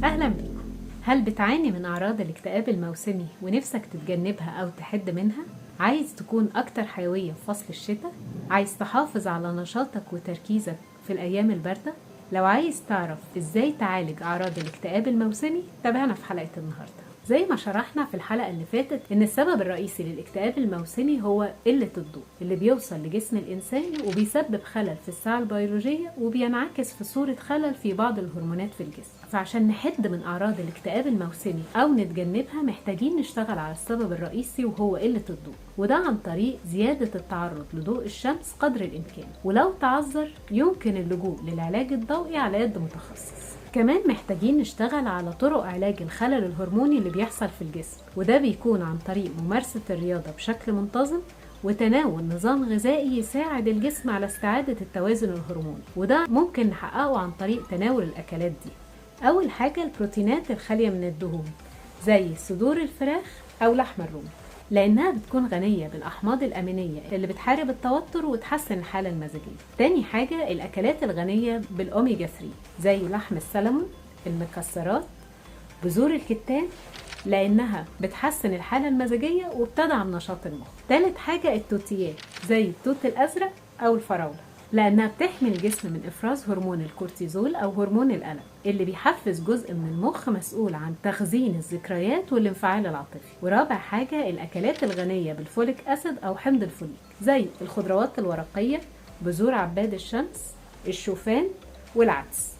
أهلا بيكم. هل بتعاني من أعراض الاكتئاب الموسمي ونفسك تتجنبها أو تحد منها؟ عايز تكون أكتر حيوية في فصل الشتاء؟ عايز تحافظ على نشاطك وتركيزك في الأيام الباردة؟ لو عايز تعرف إزاي تعالج أعراض الاكتئاب الموسمي تابعنا في حلقة النهاردة. زي ما شرحنا في الحلقة اللي فاتت إن السبب الرئيسي للاكتئاب الموسمي هو قلة الضوء اللي بيوصل لجسم الإنسان وبيسبب خلل في الساعة البيولوجية وبينعكس في صورة خلل في بعض الهرمونات في الجسم. فعشان نحد من أعراض الاكتئاب الموسمي أو نتجنبها محتاجين نشتغل على السبب الرئيسي وهو قلة الضوء، وده عن طريق زيادة التعرض لضوء الشمس قدر الإمكان، ولو تعذر يمكن اللجوء للعلاج الضوئي على يد متخصص. كمان محتاجين نشتغل على طرق علاج الخلل الهرموني اللي بيحصل في الجسم، وده بيكون عن طريق ممارسة الرياضة بشكل منتظم وتناول نظام غذائي يساعد الجسم على استعادة التوازن الهرموني، وده ممكن نحققه عن طريق تناول الأكلات دي. أول حاجة البروتينات الخالية من الدهون زي صدور الفراخ أو لحم الرومي، لأنها بتكون غنية بالأحماض الأمينية اللي بتحارب التوتر وتحسن الحالة المزاجية. تاني حاجة الأكلات الغنية بالأوميجا 3 زي لحم السلمون، المكسرات، بذور الكتان، لأنها بتحسن الحالة المزاجية وبتدعم نشاط المخ. تالت حاجة التوتيات زي التوت الأزرق أو الفراولة، لأنها بتحمي الجسم من إفراز هرمون الكورتيزول أو هرمون القلق اللي بيحفز جزء من المخ مسؤول عن تخزين الذكريات والانفعال العاطفي. ورابع حاجة الأكلات الغنية بال folic acid أو حمض الفوليك زي الخضروات الورقية، بذور عباد الشمس، الشوفان والعدس،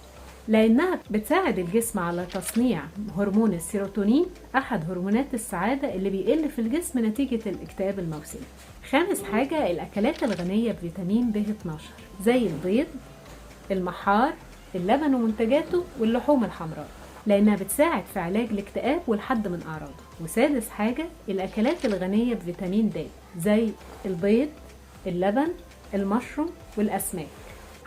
لأنها بتساعد الجسم على تصنيع هرمون السيروتونين أحد هرمونات السعادة اللي بيقل في الجسم نتيجة الاكتئاب الموسمي. خامس حاجة الأكلات الغنية بفيتامين ب12 زي البيض، المحار، اللبن ومنتجاته، واللحوم الحمراء، لأنها بتساعد في علاج الاكتئاب والحد من أعراضه. وسادس حاجة الأكلات الغنية بفيتامين د زي البيض، اللبن، المشروم والأسماك،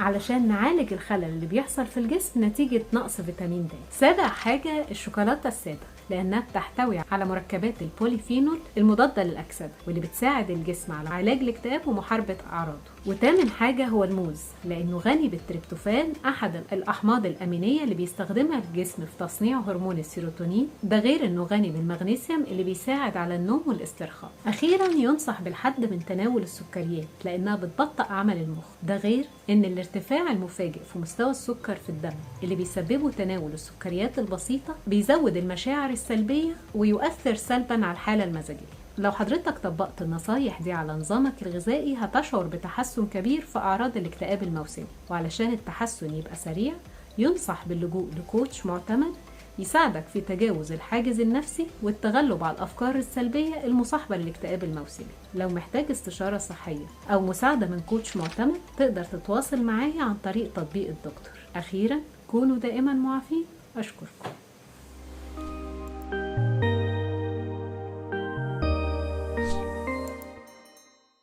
علشان نعالج الخلل اللي بيحصل في الجسم نتيجة نقص فيتامين د. سابع حاجة الشوكولاتة السادة، لأنها بتحتوي على مركبات البوليفينول المضادة للأكسدة واللي بتساعد الجسم على علاج الاكتئاب ومحاربة أعراضه. وتامن حاجة هو الموز، لأنه غني بالتريبتوفان أحد الأحماض الأمينية اللي بيستخدمها الجسم في تصنيع هرمون السيروتونين، ده غير أنه غني بالمغنيسيوم اللي بيساعد على النوم والاسترخاء. أخيرا ينصح بالحد من تناول السكريات لأنها بتبطئ عمل المخ، ده غير أن الارتفاع المفاجئ في مستوى السكر في الدم اللي بيسببه تناول السكريات البسيطة بيزود المشاعر السلبية ويؤثر سلبا على الحالة المزاجية. لو حضرتك طبقت النصايح دي على نظامك الغذائي هتشعر بتحسن كبير في أعراض الاكتئاب الموسمي. وعلشان التحسن يبقى سريع ينصح باللجوء لكوتش معتمد يساعدك في تجاوز الحاجز النفسي والتغلب على الأفكار السلبية المصاحبة للاكتئاب الموسمي. لو محتاج استشارة صحية أو مساعدة من كوتش معتمد تقدر تتواصل معايا عن طريق تطبيق الدكتور. أخيرا كونوا دائما معافين. أشكركم.